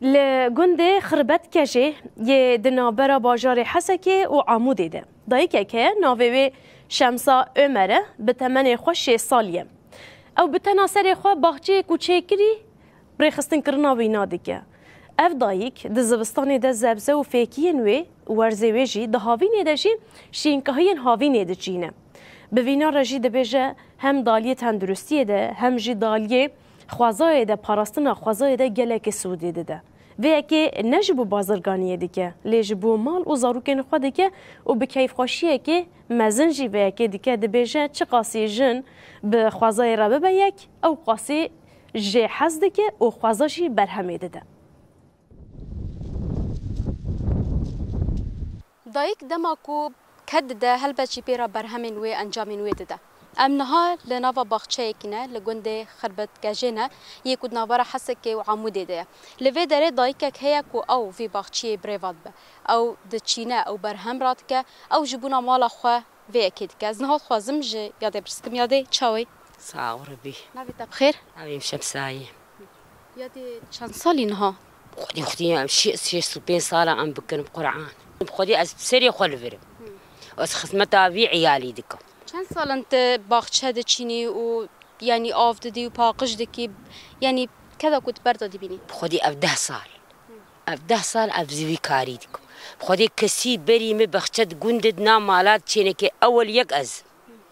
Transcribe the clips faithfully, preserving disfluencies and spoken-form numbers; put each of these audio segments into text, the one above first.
Li gundê Xirbetkejê yê di navbera bajarê Hesekê û Amûdê de dayikek heye, navê wê Şemsa Omer e, bi temenê xwe şêst salî ye. Ew bi tena serê xwe baxçeyek û çêkirî rêxistinkirina wîna dike. Ev dayik di zivistanê de zebze û fêkiyên wê û werzê wê jî di havînê de jî şînkahiyên havînê diçîne. Bi vîna re jî dibêje hem daliyê tenduristiyê de hem jî daliyê xwezayê de, parastina xwezayê de gelekî sûdê dide. Vê yekê ne ji bo bazirganiyê dike, lê ji bo mal û zarokên xwe dike û bi keyfxweşiyekê mezin jî vê yekê dike, dibêje çiqasî jin bi xwezayê re bibe yek, ew qasî jê hez dike û xweza jî berhemê dide. Dayik dema ku ked dide, helbet jî pê re berhemên wê, encamên wê dide. Em niha li nava baxçeyekî ne, li gundê Xirbetkejê ne, yê ku di navbera Hesekê û Amûdê de ye. Li vê derê dayikek heye ku ew vî baxçiyê birêva dibe. Ew diçîne, ew berhem radike, ew ji bona mala xwe vê yekê dike. Ez niha dixwazim ji yadê birskim. Yadê, çawa yî? Sax ol, Rebî. Navê te bi xêr? Navê min Şemsa ye. Yadê, çend salî niha? Xwedî, xwedî em şê-, şêst û pênc sala em bikin bi Quran. Bi Xwedî ez bi serê xwe li vir im. Ez xizmeta vî iyalî dikim. Çend sal in tu baxçe diçînî û, yanî, av didî û paqij dikî? Yanî, keda ku tu berda dibînî? Bi Xwedî ev deh sal. Ev deh sal ev zî vî karî dikim. Bi Xwedê kesî berî min baxçe di gund de, di nav mala diçênekê ewel yek ez.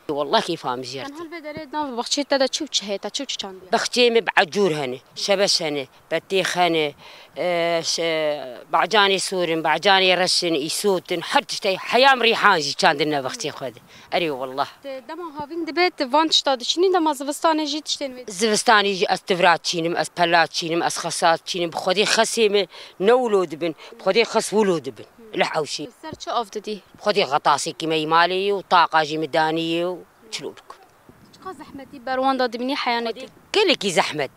Wallah keyfa min jê re tê. Tenha li vê derê di nav baxçeyê te de çi û çi heye? Te çi û çi çandiye? Baxçeyê min bi ecûr hene, şebeş hene, betêx hene, e, şe-, bacanê sor in, bacanê reş in, îsot in, her tiştê, heya min rîhan jî çandine baxçeyê xwe de. Erê wallah. Tu dema havîn dibe, tu van tişta diçînî, dema zivistanê jî tiştên wê? Zivistanê jî ez tivra çînim, ez pela çînim, ez xesa çînim. Bi Xwedê xesê min ne wilo dibin, bi Xwedê xes wilo dibin. Li hewşê. Li ser çi av didî? Bi Xwedê xetasekî me yî malê yê û taqa jî min danî yê û çilo bikim. Çiqas zehmetî ber wan de dibînî heyanê tu? Gelekî zehmet.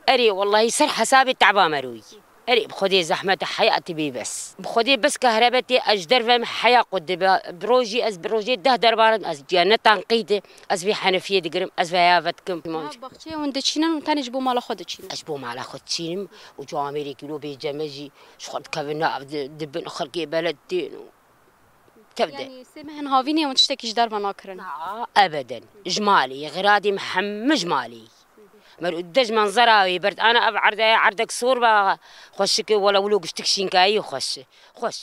Erê, wellahî ser hesabê teba me royî. Erê, bi Xwedê zehmet e, heyatî bê bes. Bi Xwedê bes kehrebe tê, ez ji derve min heya qut dibe. Bi rojî ez, bi rojê deh derbarim, ez ciya ne tenqîd e, ez vê henefiyê digirim, ez vê ya vedikim. Ha, baxçeyê hûn diçînin û tenê ji bo mala xwe diçînin? Ez ji bo mala xwe diçînim û camêrê kîlo bê ceme jî ji xwe dikevin nav di-, dibin, xelkê beled tên û tev de. Yanî sê mehên havînê hûn tiştekî ji derve nakirin? Na, ebeden. Ji malê ye, xiradê min hemû ji malê ye. Mer û dej menzera wê berd ana ev erdaya erdek sor ba xweşik e, wela wilo giştik şînkayî xweş e. Xweş.